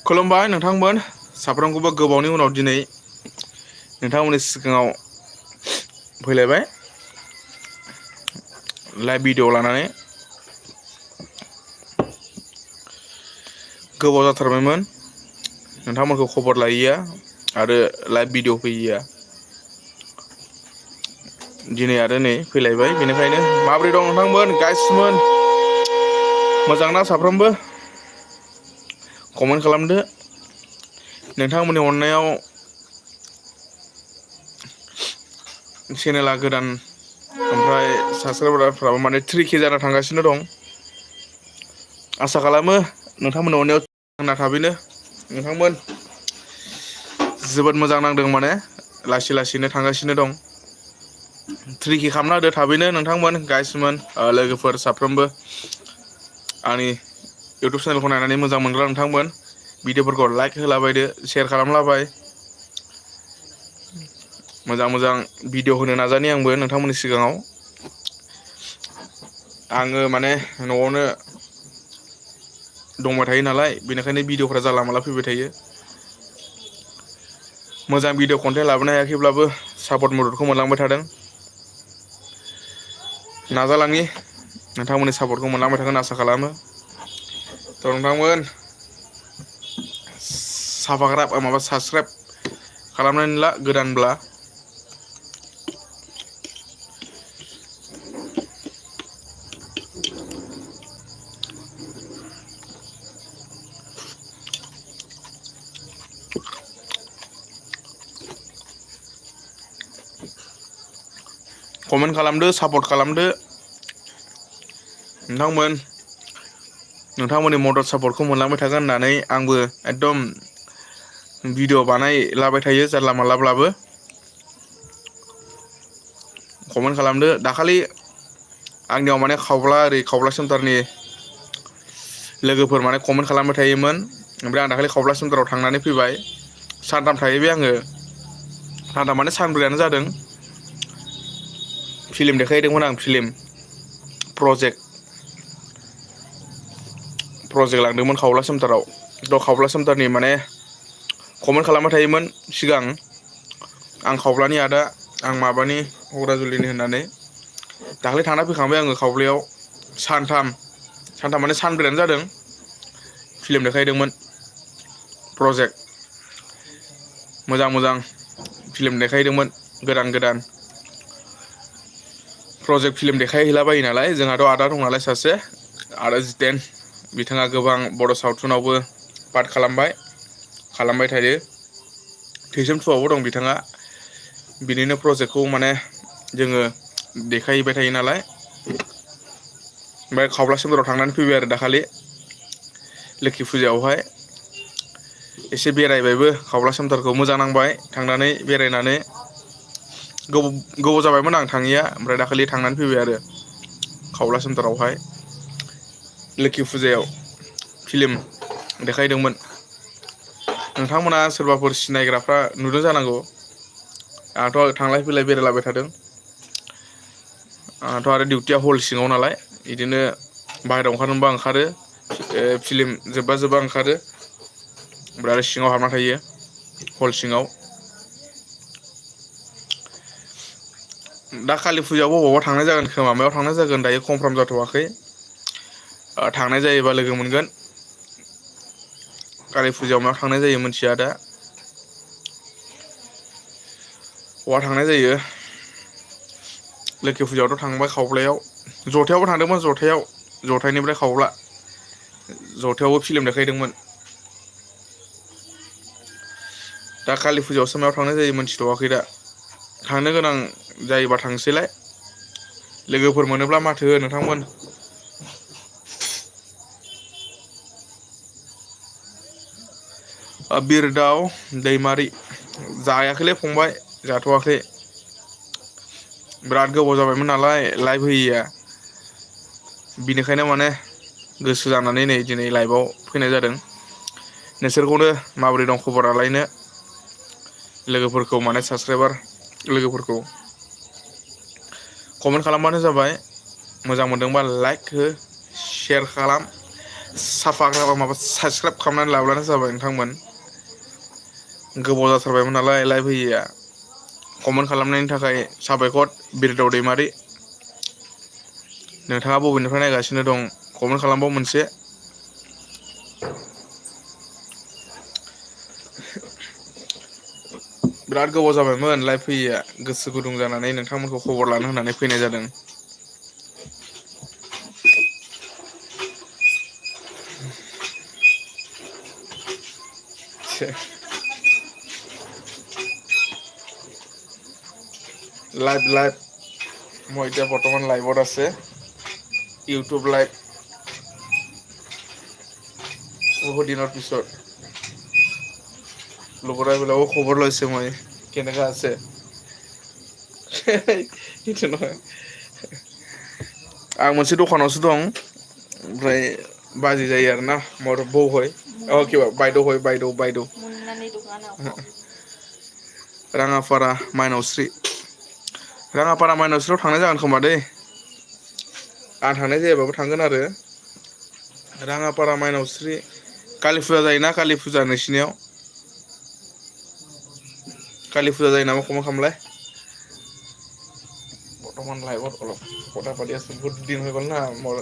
खुलुमबाय नोंथांमोन साफ्रोमखौबो गोबावनि उनाव दिनै नोंथांमोननि सिगाङाव फैलायबाय लाइभ भिडिअ लानानै। गोबाव जाथारबायमोन नोंथांमोनखौ खबर लायैया आरो लाइभ भिडिअ फैयैया। दिनै आरो नै फैलायबाय, बेनिखायनो माबोरै दं नोंथांमोन गासिमोन मोजां ना साफ्रोमबो? कमेन्ट खालामदो। नोंथांमोननि अननायाव चेनेला गोदान, ओमफ्राय साबसक्राइबारफ्राबो माने 3K जाना थांगासिनो दं। आसा खालामो नोंथांमोननि अननायाव थांना थाबैनो। नोंथांमोन जोबोद मोजां नांदों, माने लासै लासैनो थांगासिनो दं। 3K खालामना होदो थाबैनो नोंथांमोन गाइसमोन, लोगोफोर साफ्रोमबो आंनि इउटुब चेनेलखौ नायनानै मोजां मोनग्रा नोंथांमोन। भिडिअफोरखौ लाइक होलाबायदो, शेयार खालामलाबाय। मोजां मोजां भिडिअ होनो नाजानि आंबो नोंथांमोननि सिगाङाव। आङो माने न'आवनो दंबाय थायो नालाय, बेनिखायनो भिडिअफ्रा जानला माला फैबाय थायो। मोजां भिडिअ कन्टेन्ट लाबोनो हायाखैब्लाबो सापर्ट मददखौ मोनलांबाय थादों। नाजालाङि नोंथांमोननि सापर्टखौ मोनलांबाय थागोन आसा खालामो। थ' नोंथांमोन साबसक्राइब खालामनानै ला गोदानब्ला। कमेन्ट खालामदो, सापर्ट खालामदो नोंथांमोन। नोंथांमोननि मदद सापर्टखौ मोनलांबाय थागोन होननानै आंबो एकदम भिडिअ बानायलाबाय थायो जानला मालाब्लाबो। कमेन्ट खालामदो। दाखालि आंनियाव माने खावब्ला सेन्टारनि लोगोफोर माने कमेन्ट खालामबाय थायोमोन, ओमफ्राय आं दाखालि खावब्ला सेन्टाराव थांनानै फैबाय। सानथाम थाहैबाय आङो, सानथाम माने सानब्रैयानो जादों। फिल्म देखायहैदोंमोन आं, प्रजेक्ट लांदोंमोन खावब्ला सेन्टाराव। थ' खावब्ला सेन्टारनि माने कमेन्ट खालामबाय थायोमोन सिगां, आं खावब्लानि आदा, आं माबानि हग्राजुलिनि होननानै। दाख्लै थांना फैखांबाय आङो खावब्लायाव। सानथाम माने सानब्रैयानो जादों। फिल्म देखायदोंमोन प्रजेक्ट, मोजां मोजां फिल्म देखायदोंमोन। गोदान प्रजेक्ट फिल्म देखायहैलाबायो नालाय, जोंहाथ' आदा दं नालाय सासे, आदा जितेन। बिथाङा गोबां बर' सावथुनावबो पार्ट खालामबाय थायो। थैसोम 2आवबो दं बिथाङा। बिनिनो प्रजेक्टखौ माने जोङो देखायहैबाय थायो नालाय। ओमफ्राय खावब्ला सेन्टाराव थांनानै फैबाय आरो दाखालि लोखि फुजायावहाय। एसे बेरायबायबो खावब्ला सेन्टारखौ, मोजां नांबाय थांनानै बेरायनानै। गोबाव जाबायमोन आं थाङैया, ओमफ्राय दाखालि थांनानै फैबाय आरो खावब्ला सेन्टारावहाय। लोखि फुजायाव फिल्म देखायदोंमोन। नोंथांमोना सोरबाफोर सिनायग्राफ्रा नुदों जानांगौ। आंहाथ' थांलाय फैलाय बेरायलाबाय थादों। आंहाथ' आरो डिउटिया हल सिङाव नालाय, बिदिनो बाहेरायाव ओंखारनोबा ओंखारो, फिल्म जोबबा ओंखारो। ओमफ्राय आरो सिङाव हाबना थायो हल सिङाव। दा कालि फुजायाव बबावबा थांनाय जागोन खोमा, मायाव थांनाय जागोन दायो कनफार्म जाथ'वाखै। थांनाय जायोबा लोगो मोनगोन। कालि फुजायाव मायाव थांनाय जायो मिथिया दा। बहा थांनाय जायो। लोखि फुजायावथ' थांबाय खावब्लायाव, जथायावबो थांदोंमोन। जथायनिफ्राय खावब्ला, जथायावबो फिल्म देखायदोंमोन। दा कालि फुजायावसो मायाव थांनाय जायो मोनथिथ'वाखै दा। थांनो गोनां जायोबा थांसैलाय। लोगोफोर मोनोब्ला माथो हो नोंथांमोन। बिरदाव दैमारि, जायाखैलै फंबाय, जाथ'वाखै। बिराद गोबाव जाबायमोन नालाय लाइभ होयैया, बिनिखायनो माने गोसो जानानै नै दिनै लाइभआव फैनाय जादों। नोंसोरखौनो माबोरै दं खबरा लायनो, लोगोफोरखौ माने साबसक्राइबार लोगोफोरखौ कमेन्ट खालामबानो जाबाय। मोजां मोनदोंबा लाइक हो, शेयार खालाम। साफा माबा साबसक्राइब खालामनानै लाब्लानो जाबाय नोंथांमोन। गोबाव जाथारबायमोन नालाय लाइभ होयैया। कमेन्ट खालामनायनि थाखाय साबायखर बिरदाव दैमारि। नोंथाङा बबेनिफ्राय नायगासिनो दं कमेन्ट खालामबाव मोनसे। बिराद गोबाव जाबायमोन लाइभ फैयैया गोसो गुदुं जानानै नोंथांमोनखौ खबर लानो होननानै फैनाय जादों। লাইভ মই এতিয়া বৰ্তমান লাইভত আছে ইউটিউব লাইভ। বহুত দিনৰ পিছত লগৰবিলাকো খবৰ লৈছে মই কেনেকা আছে। সেইটো নহয় आं मोनसे दखानावसो दं ओमफ्राय बाजै जायो आरोना मर बौ হয় किबा बायद' হয় बायद' राङाफारा माइनावस्रि राङाफारा माइनावस्रियाव थांनाय जागोन खोमा दै। आं थांनाय जायाबाबो थांगोन आरो राङाफारा माइनावस्रि कालि फुजा जायोना कालि फुजा नोंसिनियाव कालि फुजा जायो नामा कमेन्ट खालामलाय। বৰ্তমান লাইভত অলপ কথা পাতি আছোঁ বহুত দিন হৈ গ'ল না মোৰ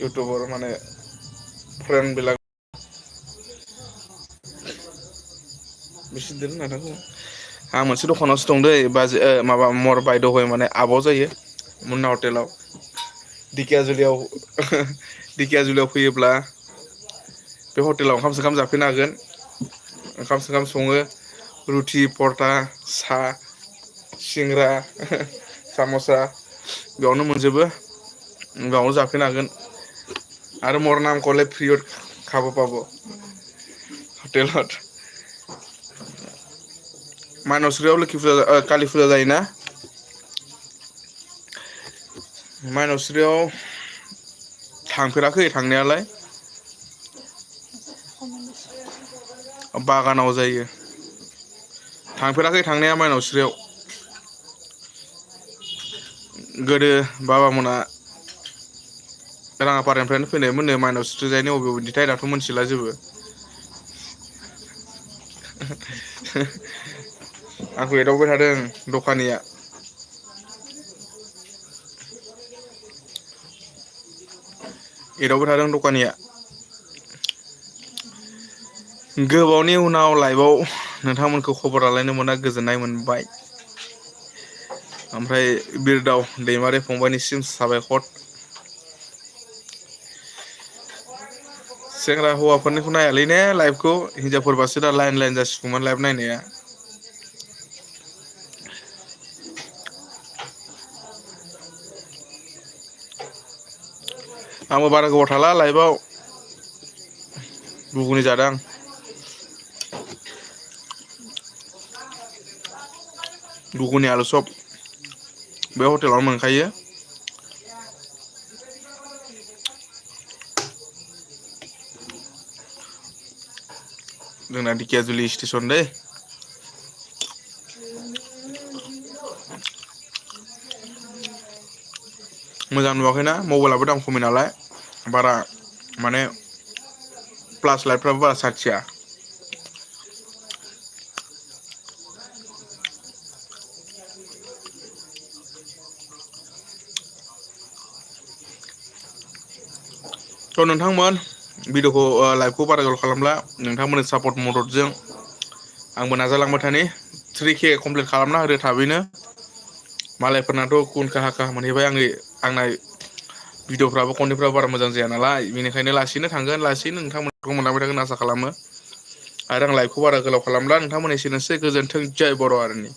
ইউটিউবৰ মানে ফ্ৰেণ্ডবিলাক बेसे दोन नाथांखौ आं मोनसे दखानावसो दं दै बाजै माबा मर बायद' হয় माने आब' जायो मुन्ना हटेलाव दिखियाजुलियाव फैयोब्ला बे हटेलाव ओंखाम सोंखाम जाफैनो हागोन ओंखाम सोंखाम सङो रुथि परथा सा सिंग्रा साम'सा बेयावनो मोनजोबो बेयावनो जाफैनो हागोन आरो मर नाम कले फ्रियद खाबो पाब हटेলত मानास्रियाव लोखि फुजा कालि फुजा जायोना मानास्रियाव थांफेराखै थांनायालाय बागानाव जायो थांफेराखै थांनाया माइनावस्रियाव गोदो बाबामोना राङापारानिफ्रायनो फैनायमोननो माइनावस्रि जायनि अबे अबेनिथाय दाथ' मोनथिला जेबो आंखौ एदावबाय थादों दखानिया एदावबाय थादों दखानिया गोबावनि उनाव लाइभआव नोंथांमोनखौ खबर लालायनो मोना गोजोननाय मोनबाय ओमफ्राय बिरदाव दैमारि फंबायाइनिसिम साबायखर सेंग्रा हौवाफोरनिखौ नायालै ने लाइभखौ हिनजावफोरबासो दा लाइन लाइन जासिगौमोन लाइभ नायनाया आंबो बारा गोबाव थाला लाइभआव गुगुनि जादों आं गुगुनि आलु सब बे हटेलावनो मोनखायो जोंना दिखियाजुलि स्टेसन दै मोजां नुवाखैना मबाइलाबो दाम खमि नालाय बारा माने प्लास लाइटफ्राबो बारा साथिया थ' नोंथांमोन भिडिअखौ लाइभखौ बारा गोलाव खालामला नोंथांमोननि सापर्ट मददजों आंबो नाजालांबाय थानि 3K कमप्लिट खालामना होदो थाबैनो मालायफोरनाथ' गुन काहा काहा मोनहैबाय आंना भिडिअफ्राबो कन्टेन्टफ्राबो बारा मोजां जाया नालाय बेनिखायनो लासैनो थांगोन लासैनो नोंथांमोनखौ मोनलांबाय थागोन आसा खालामो आरो आं लाइभखौ बारा गोलाव खालामला नोंथांमोन एसेनोसै गोजोन्थों जय बर' हारिनि